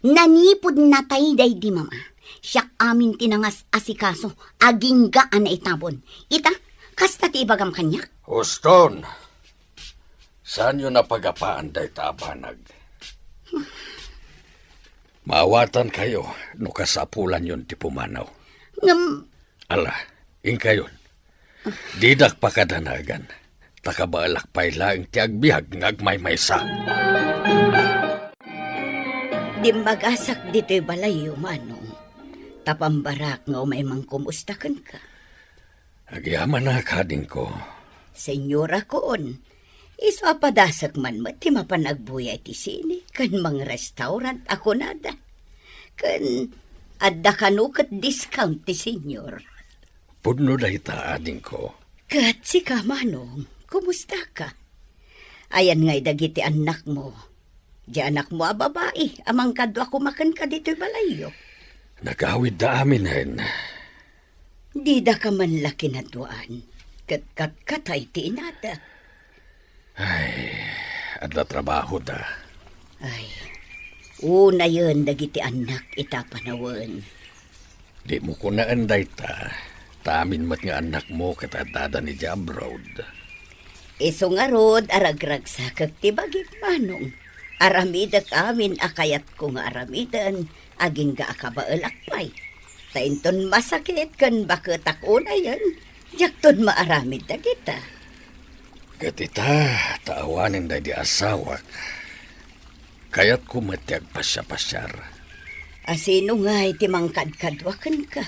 nanipud natay daydi Mama. Siak amin ti nangas-asikaso, agingga a naitabon. Ita, kasta ti ibagam kaniak? Uston, saanyo napagapaan dayta a banag. Maawatankayo no kasapulanyon ti pumanaw. Ngem, ala, inkayon. Didak pakadanagan, ta kabaelak pay laeng ti agbiag nga agmaymaysa. Dimmagasak ditoy balayyo, Manong. Ta pambarak nga umay mangkumusta kenka. Agyamanak, adingko. Senyorakon, isu a padasek man met ti mapan agbuya iti sine ken mangrestaurant a kunada. Ken adda kano ket discount ti senyor. Pudno dayta, adingko. Ket sika, Manong, kumustaka? Ayan ngay dagiti annakmo? Di anakmo a babai a mangkadua koma kenka ditoy balayyo? Nagawidda aminen. Didaka man la kinaduaan, ket katkatay ti inada. Ay, adda trabahoda. Ay, unayen dagiti annak ita panawen. Dimo kunaen dayta, ta amin met nga annakmo ket addada idiay abroad. Isu ngarud a ragragsakek ti bagik, Manong. Aramidek amin a kayatko nga aramiden, agingga a kabaelak pay. Ta inton masakit ken baketak unayen, diakton maaramid dagita. Ket ita, ta awanen daydi asawak, kayatko met ti agpasiapasiar. A sino ngay ti mangkadkadua kenka?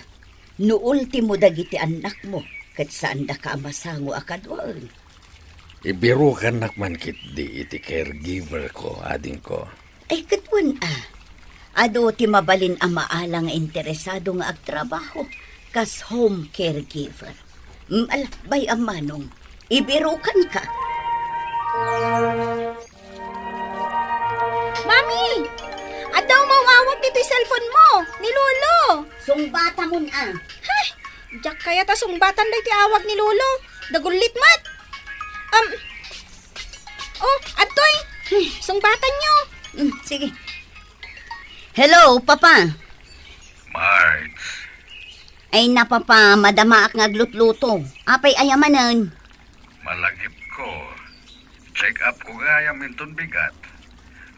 No ultimo dagiti annakmo, ket saandaka a masango a kaduaen. Ibirukannak man ketdi iti caregiver ko, adingko. Ay, ket wen a. Adu ti mabalin a maala nga interesado nga agtrabaho kas home caregiver. Mm, ala, bay-am, Manong. Ibirukanka. Mami! Adda umawawag ditoy cellphone mo, ni Lolo! Sungbatamon a. Hay! Diak kayat a sungbatan daytoy awag ni Lolo. Dagullit met. Um, oh, adtoy. Sungbatanyo. Mm, sige. Hello, Papa. Marge. Ay na, Papa, madamaak nga aglutluto. Apay aya manen? Malagipko. Check up ko gayam inton bigat.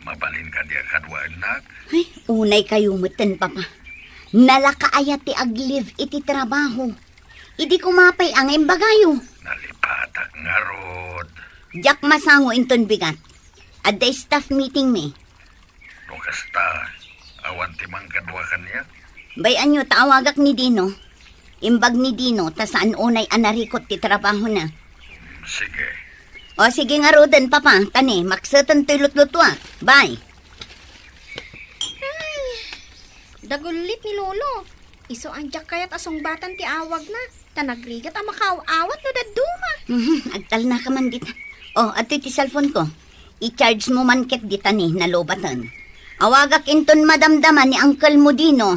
Mabalin kadi a kaduaennak? Ay, unay kayo metten, Papa. Nalakaayat ti ag-leave iti trabaho. Idi kumapay a nga imbagayo. Nalipatak ngarud. Diak masango inton bigat. Adda staff meeting mi. No kasta, awan ti mangkadua kaniak? Bay-anyo ta awagak ni Dino. Imbag ni Dino ta saan unay a narikot ti trabahona. Sige. O, sige ngaruden, Papa. Tani, makseten toy lutlutuak. Bye. Ay, dagullit ni Lolo. Isu a diak kayat a sungbatan ti awagna. Ta nagrigat a makaaw-awat no dadduma. Mhm, agtalna ka man dita. O, adtoy ti cellphone ko. I-charge mo man ket dita ni nalobaten. Awagak inton madamdama ni Uncle mo Dino.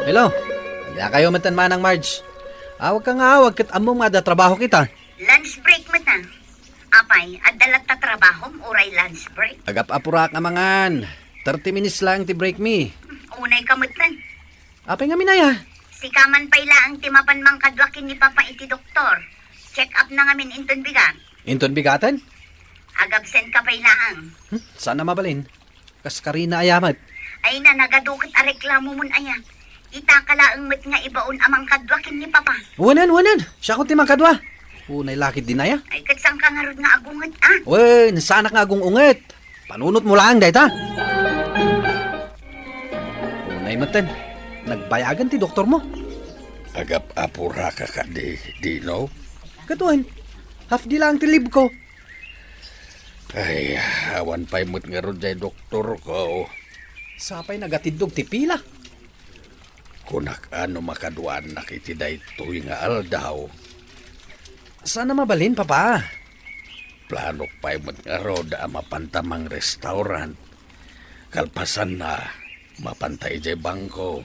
Hello. Ania kayo metten, Manang Marge? Awag ka nga awag ket ammom nga adda trabaho kita. Lunch break met, a. Apay, adda latta trabahom uray lunch break? Agap-apurak a mangan. Thirty minutes lang ti break mi. Unay ka metten. Apay ngamin aya? Sika man pay laeng ti mapan mangkadua ken ni Papa iti doktor. Check up na ngamin inton bigat. Inton bigaten? Agabsent ka pay laeng. Hmm, saan a mabalin? Kas karina aya met. Ay na, nagadu ket a reklamo mon aya. Ita ka laeng met nga ibaon a mangkadua ken ni Papa. Wanen, wanen. Siakon ti mangkadua. Unay lakit din aya. Ay, ket saan ka ngarud nga agunget, a? Wen, saanak nga agung-unget. Panunot mo laeng dayta. Unay metten. Nagbayagan ti doktor mo. Agap-apura ka kadi, Dino? Ket wen, half day lang ti leave ko. Ay, awan pay met ngarud jay doktor ko. Sapay nagatiddog ti pila. Kunak a no makaduanak iti daytoy nga aldaw, saan a mabalin, Papa? Planok pay met ngarud a mapanta mangrestaurant. Kalpasanna, mapanta idiay bangko,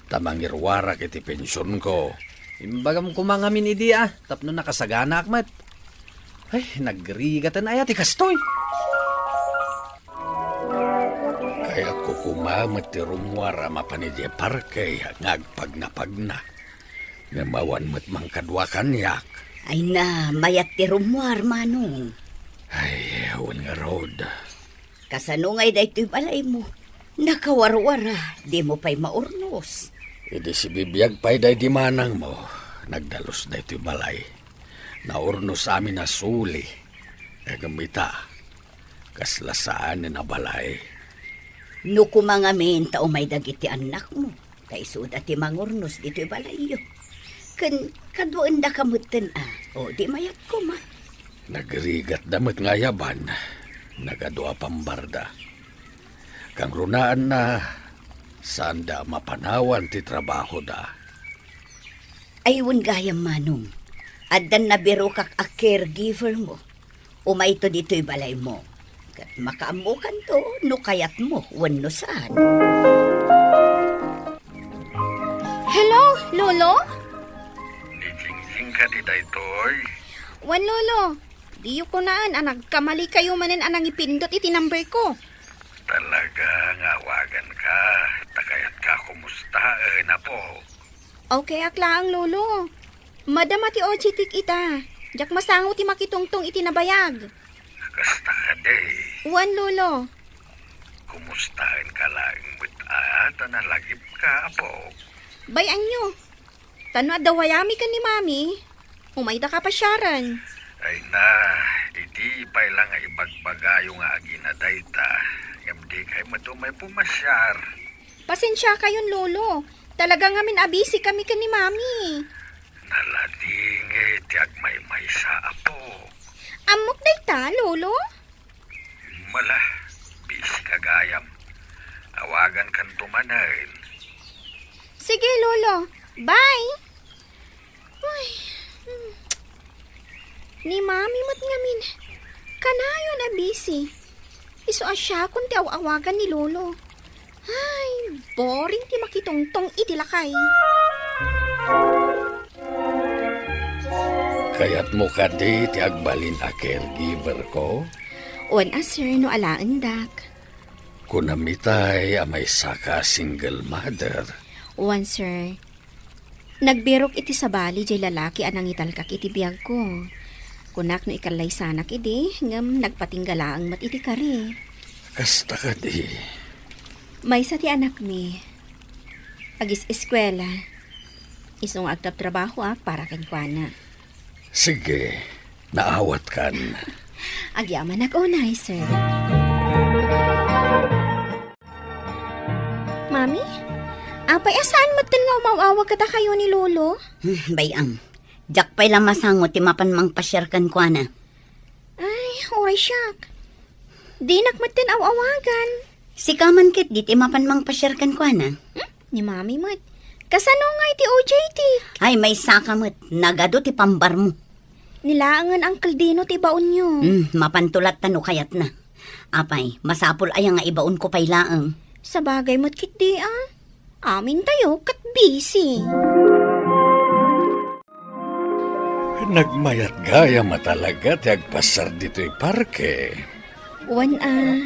ta mangiruarak iti pensionko. Imbagam koma ngamin idi, a, tapno nakasaganaak met. Ay, nagrigatan aya ti kastoy. Kayatko koma met ti rummuar a mapan idiay parke nga agpagnapagna. Ngem awan met mangkadua kaniak. Ay na, mayat ti rummuar, Manong. Ay, wen ngarud. Kasano ngay daytoy balaymo? Nakawarwara, dimo pay maurnos. Idi sibibiag pay daydi manangmo, nagdalus daytoy balay. Naurnos amin a suli. Ngem ita, kasla saanen a balay. No koma ngamin ta umay dagiti annakmo, ta isuda ti mangurnos ditoy balayyo. Ken kaduaendaka metten a, o di mayat koma. Nagrigatda met nga ayaban, nagadu a pambarda. Kangrunaanna, saanda a mapanawan ti trabahoda. Ay, wen gayam, Manong. Addan nabirokak a caregiver mo. Umayto ditoy balaymo. Ket makaammokanto no kayatmo wenno saan. Hello, Lolo? Ni Jingjing kadi daytoy? Wen, Lolo. Diyo kunaan a nagkamali kayo manen a nangipindot iti number ko. Talaga nga awagan ka, ta kayat ka kumustaen, apo. Okay ak laeng, Lolo. Madama ti O J T ita. Diak masango ti makitungtong iti nabayag. Kasta kadi. Wen, Lolo. Kumustaen ka laeng met a ta nalagip ka, apo? Bay-anyo. Ta no adda wayami ken ni Mami, umayda ka pasiaren. Ay na, idi pay la nga ibagbagayo nga agina dayta, ngem di kay met umay pumasiar. Pasensia kayon, Lolo. Talaga ngamin a busy kami ken ni Mami. Naladingit ti agmaymaysa, apo. Ammok dayta, Lolo? Mala, busy ka gayam. Awagan kanto manen. Sige, Lolo. Bye. Uy, hmm. Ni Mami met ngamin. Kanayon a busy. Isu a siakon ti aw-awagan ni Lolo. Ay, boring ti makitungtong iti lakay. Kayatmo kadi ti agbalin a caregiver ko? Wen a, sir, no alaendak. Kunam itay a maysaka a single mother. Wen, sir. Nagbirok iti sabali jay lalaki a nangitalkak iti biagko. Kunak no ikallaysanak idi, ngem nagpatingga laeng met iti kari. Kasta kadi. Maysa ti anakmi. Agis-eskuela. Isu nga agtrabtrabahoak para kenkuana. Sige, naawatkan. Agyamanak unay, sir. Mami, apay a saan metten nga umaw-awag kadakayo ni Lolo? Hmm, bay-am. Diak pay la masango ti mapan mangpasiar kenkuana. Ay, uray siak. Dinak metten aw-awagan. Sika man ketdi ti mapan mangpasiar kenkuana. Hmm? Ni Mami met. Kasano ngay ti O J T? Ay, maysaka met. Nagadu ti pambarmo. Ni laengen Uncle Dino ti ibaonyo. Hmm, mapanto latta no kayatna. Apay, masapul aya nga ibaonko pay laeng? Sabagay met ketdi, a. Amintayo ket busy. Nagmayat gayam a talaga ti agpasiar ditoy parke. Wen a,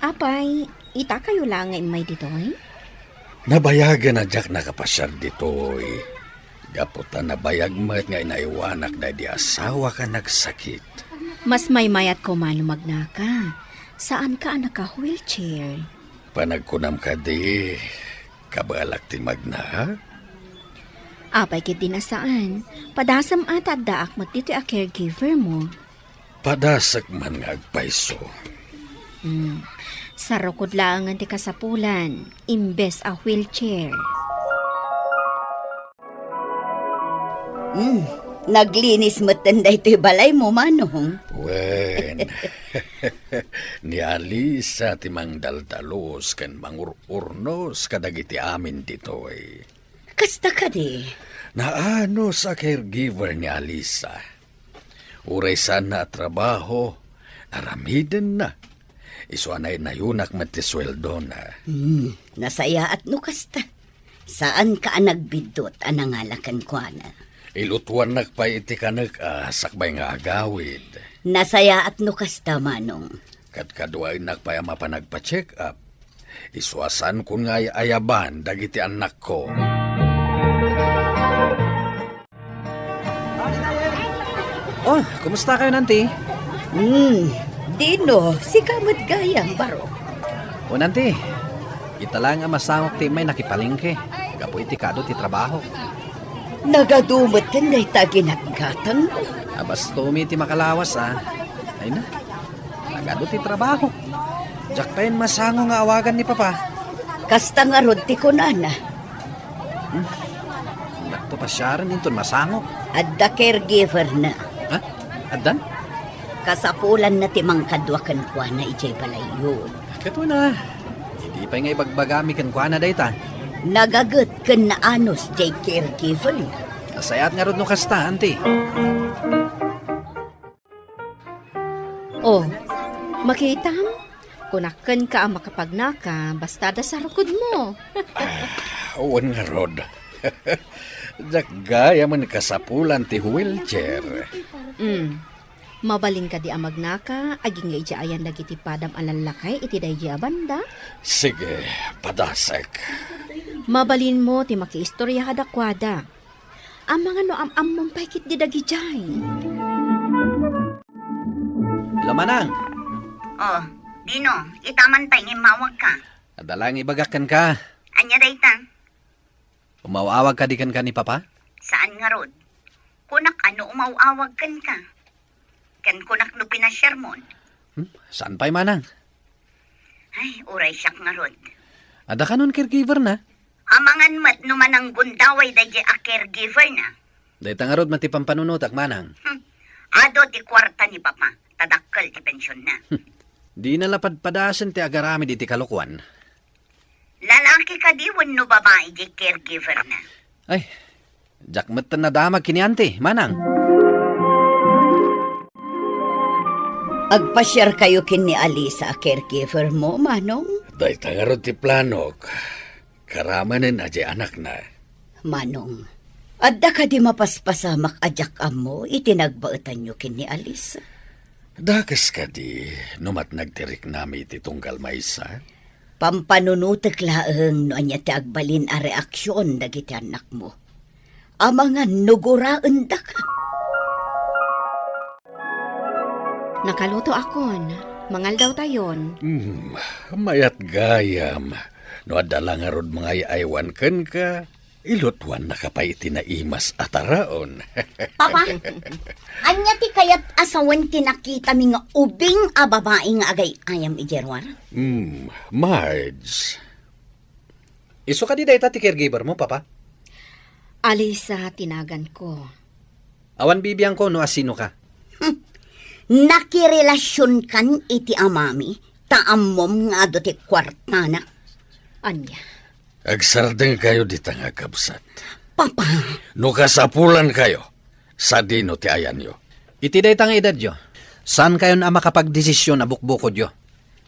apay, itakayo la nga immay ditoy? Nabayagen a diak nakapasiar ditoy. Gapu ta nabayag met nga inaywanak daydi asawak a nagsakit. Mas maymayat koma no magnaka. Saanka a naka-wheelchair. Panagkunam kadi, kabaelak ti magna? Apay ketdi a saan, padasem a ta addaak met ditoy a caregiver mo. Padasek man nga agpayso. Hmm. Sarukod laengen ti kasapulan, imbes a wheelchair. Hmm. Naglinis metten daytoy balaymo, Manong. Wen, ni Alisa ti mangdaldalus ken mangur-urnos kadagiti amin ditoy. Kasta kadi? Naanus a caregiver ni Alisa. Uray saanna a trabaho, aramidenna. Isu a naynayunak met ti sueldona. Hmm, nasayaat no kasta. Saanka a nagbiddut a nangala kenkuana. Ilutuannak pay iti kanek a sakbay nga agawid. Nasayaat no kasta, Manong. Kadkaduaennak pay a mapan agpa-check-up. Isu a saankon nga ay-ayaban dagiti annakko. Oh, kumusta kayo, Nanti? Hmm, Dino, sika met gayam, baro. O, Nanti, ita lang a masangok ti may nakipalengke gapu iti kado ti trabaho. Nagadu met ken dayta ginatgatang mo. Abastumi ti makalawas, a. Ay na. Nagadu ti trabaho. Diak pay masango nga awagan ni Papa. Kasta ngarud ti kunana. Hmm. Dakto pasiaren inton masango. Adda caregiver na. Ha? Addan? Kasapulan na ti mangkadua kenkuana idiay balayyo. Kato na. Idi pay nga ibagbagami kenkuana dayta. Nagaget ken naanus diay caregiver. Nasayaat ngarud no kasta, Auntie. Oh, makitam? Kunak kenka a makapagnaka, basta adda sarukod mo. Ah, wen ngarud. Diak gayam kasapulan ti wheelchair. Mm. Mabalin kadi a magnaka, agingga idiay ayan dagiti padam a lallakay iti daydi a banda? Sige, padasek. Mabalin mo ti makiistorya kadakuada. Amangan no am-ammom pay ketdi dagidiay. Hello, Manang. Oh, Dino, ita man pay nga immawagka. Adda lang ibagak kenka. Ania dayta? Umaw-awag kadi kenka ni Papa? Saan ngarud. Kunak a no umaw-awag kenka. Ken kunak no pinasiarmon. Hmm? Saan pay, Manang? Ay, uray siak ngarud. Adda kanon caregiver na? Amangan met no mananggundaway daydi a caregiver na. Dayta ngarud met ti pampanunotak, Manang. Hmm. Adu ti kuarta ni Papa, ta dakkel ti pensionna. Hmm. Dina la padpadasen ti agaramid iti kalokuan. Lalaki kadi wenno babai diay caregiver na? Ay, diak met nadamag ken ni Auntie, Manang. Agpasiarkayo ken ni Alisa a caregiver mo, Manong? Dayta ngarud ti planok. Karamanen a diay anakna. Manong, adda kadi mapaspasamak a diak ammo iti nagbaetanyo ken ni Alisa? Dakes kadi no matnag ti riknami iti tunggal maysa? Pampanunotek laeng no ania ti agbalin a reaksion dagiti annakmo. Amangan no guraendaka. Nakalutoakon, mangaldawtayon. Hmm, mayat gayam. No adda la ngarud mangay-aywan kenka, ilutuannaka pay iti naimas a taraon. Papa, ania ti kayat a sawen ti nakitami nga ubing a babai nga agay-ayam idiay ruar? Hmm, Marge. Isu kadi dayta ti caregiver mo, Papa? Alisa ti naganko. Awan bibiangko no asinoka. Hmm. Nakirelasionkan iti amami, ta ammom nga adu ti kuartana. Ania? Agsardengkayo dita nga kabsat. Papa. No kasapulankayo, sadino ti ayanyo? Iti dayta nga edadyo, saankayon a makapagdesisyon a bukbukodyo.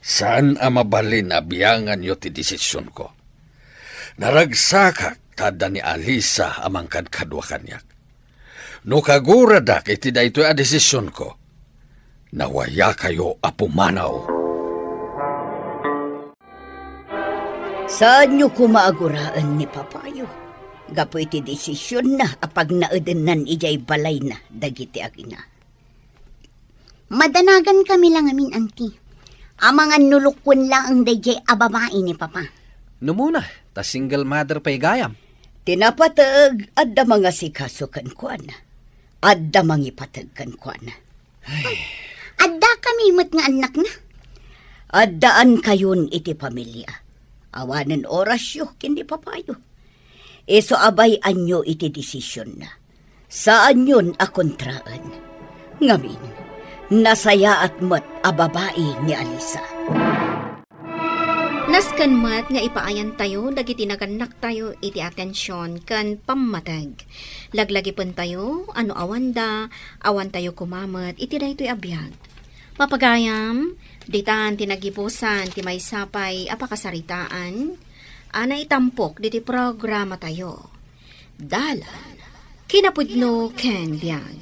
Saan a mabalin a bianganyo ti desisyonko. Naragsakak ta adda ni Alisa a mangkadkadua kaniak. No kaguradak iti daytoy a desisyonko, nawayakayo a pumanaw. Saanyo koma a guraen ni papayo gapu iti desisionna a pagnaedennan idiay balayna dagiti agina. Madanagankami la ngamin, anti. Amangan no lukoen laeng daydiay a babai ni papa. Numuna, ta single mother pay gayam. Ti napateg, adda mangasikaso kenkuana. Adda mangipateg kenkuana. Ay. Addakami met nga annakna. Addaankayon iti pamilia. Awanen orasyo ken ni papayo. Isu a bay-anyo iti desisionna. Saanyon a kontraen. Ngamin, nasayaat met a babai ni Alisa. Nasken met nga ipaayantayo dagiti nagannaktayo iti atension ken pammateg. Laglagipentayo a no awanda, awantayo koma met iti daytoy a biag. Mapagayam, ditan ti nagibusan ti maysa pay a pakasaritaan a naitampok diti programatayo. Dalan, kinapudno ken biag.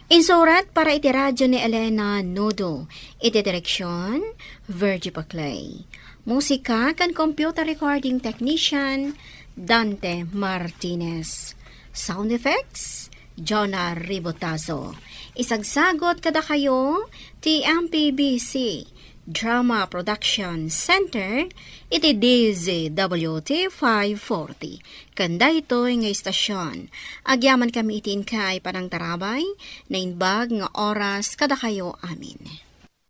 Insurat para iti radyo ni Elena Nodo. Iti direksyon, Virgie Paclay. Musika ken computer recording technician, Dante Martinez. Sound effects, Jonah Ribotazo. Isagsagot kadakayo ti M P B C Drama Production Center iti D Z W T five forty. Ken daytoy nga istasyon, agyamankami iti inkay panangtarabay, naimbag nga oras kadakayo amin.